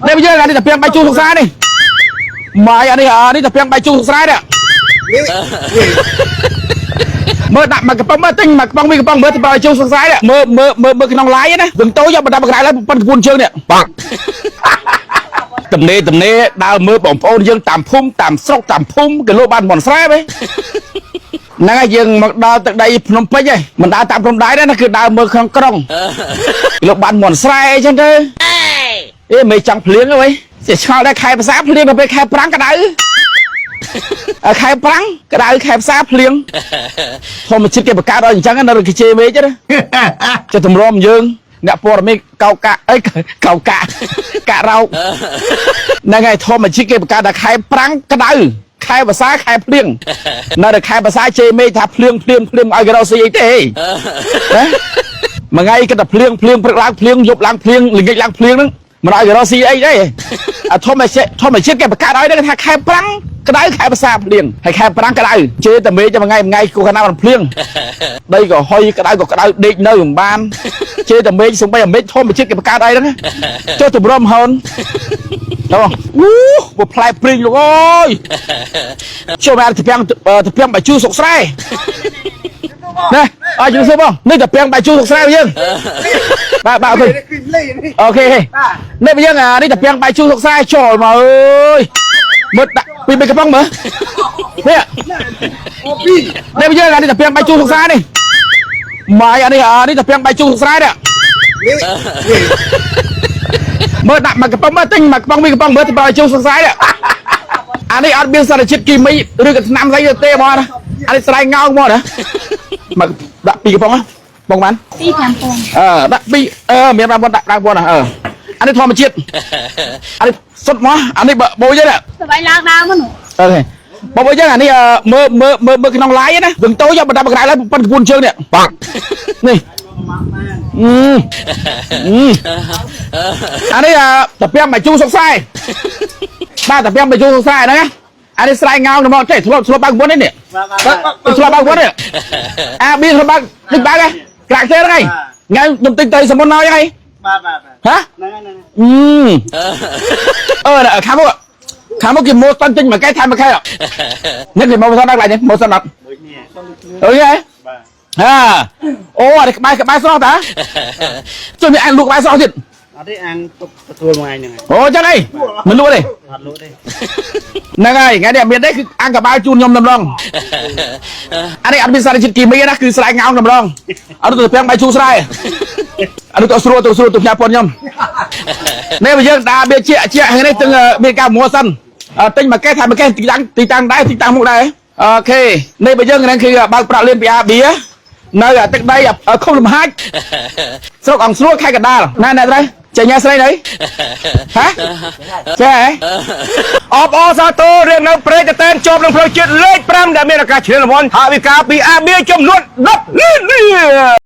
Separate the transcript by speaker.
Speaker 1: នេះយើងអានេះតាពាំងបាយជូរសុកស្រែនេះម៉ាយអានេះអានេះតាពាំងបាយជូរសុកស្រែនេះមើលដាក់មកកំប៉ុងមើលទិញមកកំប៉ុងមីកំប៉ុងមើលទៅបាយជូរសុកស្រែនេះមើលមើលមើលមើលក្នុងឡាយណាវឹងតូចយកបណ្ដាប់ក្រៅឡើយប៉ុនក្បួនជើងនេះបាក់តំណេតំណេដើរមើលបងប្អូនយើងតាមភូមិតាមស្រុកតាមភូមិគេលក់បានមិនស្រែបែហ្នឹងហើយយើងមកដល់ទឹកដីភ្នំពេញហើយមិនដើរតាមព្រំដែនទេណាគឺដើរមើលក្នុងក្រុងលក់បានមិនស្រែអីចឹងទៅ អេមិនចង់ភ្លៀងទេវ៉ៃចេះឆ្ងល់ដែរខែភាសាភ្លៀងដល់ពេលខែប្រាំងក្តៅអើខែប្រាំងក្តៅខែភាសាភ្លៀងធម្មជាតិគេបង្កើតឲ្យអញ្ចឹងណានៅគេជេរមេឃណាចេះទម្រាំយើងអ្នកព័ត៌មានកោកាក់អីកោកាក់ការោកហ្នឹងហើយធម្មជាតិគេបង្កើតតែខែប្រាំងក្តៅខែភាសាខែភ្លៀងនៅតែខែភាសាជេរមេឃថាភ្លៀងភ្លៀងភ្លៀងឲ្យគេរកស៊ីអីទេណាមួយថ្ងៃគេតែភ្លៀងភ្លៀងព្រឹកឡើងភ្លៀងយប់ឡើងភ្លៀងល្ងាចឡើងភ្លៀងហ្នឹងមិនឲ្យគេរកស៊ីអីទេអាធម្មជាតិធម្មជាតិគេបង្កើតឲ្យហ្នឹងគេថាខែប្រាំងក្តៅខែភាសាភ្លៀងហើយខែប្រាំងក្តៅជេរតែមេឃតែមួយថ្ងៃមួយថ្ងៃគូកណាមិនភ្លៀងដីក៏ហុយក្តៅក៏ក្តៅដេកនៅមិនបានជេរតែមេឃសំបីអាមេឃធម្មជាតិគេបង្កើតឲ្យហ្នឹងចុះទម្រាំហូនដល់អូបើផ្លែព្រីងលោកអើយចូលមកទៅពាំងទៅពាំងបាយជូរសុកស្រែណាអើយជូរបងនេះទៅពាំងបាយជូរសុកស្រែយើងបាទបាទអូខេ
Speaker 2: គឺលេនេះ
Speaker 1: អូខេនេះបើយើងអានេះតាពាំងបាយជូរសុកស្រែចូលមកអើយមើលដាក់ពីរបីកំប៉ុងមើលនេះ
Speaker 2: អូពី
Speaker 1: នេះបើយើងអានេះតាពាំងបាយជូរសុកស្រែនេះម៉ាយអានេះអានេះតាពាំងបាយជូរសុកស្រែនេះ
Speaker 2: នេះ
Speaker 1: មើលដាក់មកកំប៉ុងមើលទិញមកកំប៉ុងមីកំប៉ុងមើលទៅបាយជូរសុកស្រែនេះអានេះអត់មានសារជាតិគីមីឬក៏ថ្នាំស្អីទេហ្មងណាអានេះស្រែងោងហ្មងណាមកដាក់ពីរកំប៉ុងបងបាន
Speaker 3: ពី5000
Speaker 1: អឺដាក់ពីរអឺមាន5ប៉ុនដាក់5ប៉ុនណាអឺអានេះធម្មជាតិអានេះសុទ្ធមកអានេះបូយទេ
Speaker 3: សบายឡើងដើមហ្នឹង
Speaker 1: អូខេបងប្អូនយើងអានេះមើលមើលមើលមើលក្នុងឡាយណាវឹងតូចយកបណ្ដាប់ក្រៅឡើយប៉ុនក្បួនជើងនេះបាក់នេះអឺអឺអានេះតាពាំងបាយជូរសុកស្រែបាទតាពាំងបាយជូរសុកស្រែហ្នឹងណាអានេះស្រែងោងមកចេះធ្លាប់ធ្លាប់បើកវុននេះ
Speaker 2: បាទ
Speaker 1: ធ្លាប់បើកវុននេះអាប៊ីធ្លាប់បើកនេះបើកហ៎ក្រាក់ទេហ្នឹងថ្ងៃខ្ញុំទិញត្រីសមុនមកហ្នឹង
Speaker 2: បាទបាទ
Speaker 1: ហ៎
Speaker 2: ហ្នឹងហ្នឹង
Speaker 1: អឺអឺខាងមុខខាងមុខគេម៉ូសិនទិញមួយកែថែមមួយកែនេះគេម៉ូសិនដល់កន្លែងនេះម៉ូសិនអត់
Speaker 2: ដូចនេះ
Speaker 1: អើយហ៎
Speaker 2: បាទ
Speaker 1: ហាអូអានេះក្បែរក្បែរស្រស់តាចុះមានអានលក់ក្បែរស្រស់ទៀត
Speaker 2: អត់ទេអាងទុកទទួលមួយឯងហ្នឹង
Speaker 1: អូចឹងអីមិនលក់ទេ
Speaker 2: អត់លក់ទេ
Speaker 1: ហ្នឹងហើយថ្ងៃនេះអត់មានទេគឺអាងកបាលជូនខ្ញុំតម្រងអានេះអត់មានសារជាតិគីមីណាគឺស្រែងោងតម្រងអត់ទៅពាំងបាយជូរស្រែអត់ទៅស្រួលទៅស្រួលទៅផ្ញើពន្ធខ្ញុំនេះបើយើងដើរបៀជាជាហ្នឹងនេះទាំងមានការមួសិនទិញមួយកេះថែមួយកេះទីតាំងទីតាំងដែរទីតាំងមុខដែរអូខេនេះបើយើងហ្នឹងគឺបើកប្រាក់លៀនពីអាបៀនៅទឹកដីឃុំលំហាច់ស្រុកអង្គស្រួលខេត្តកណ្ដាលណាអ្នកត្រូវចេញញ៉ាស្រីនៅហ៎ចេះហ៎
Speaker 4: អបអរសាទររៀននៅព្រែកតតែនជាប់នឹងផ្លូវជាតិលេខ5ដែលមានឱកាសឈ្នះរង្វាន់ថវិកាពីអាបៀចំនួន10លានរៀល។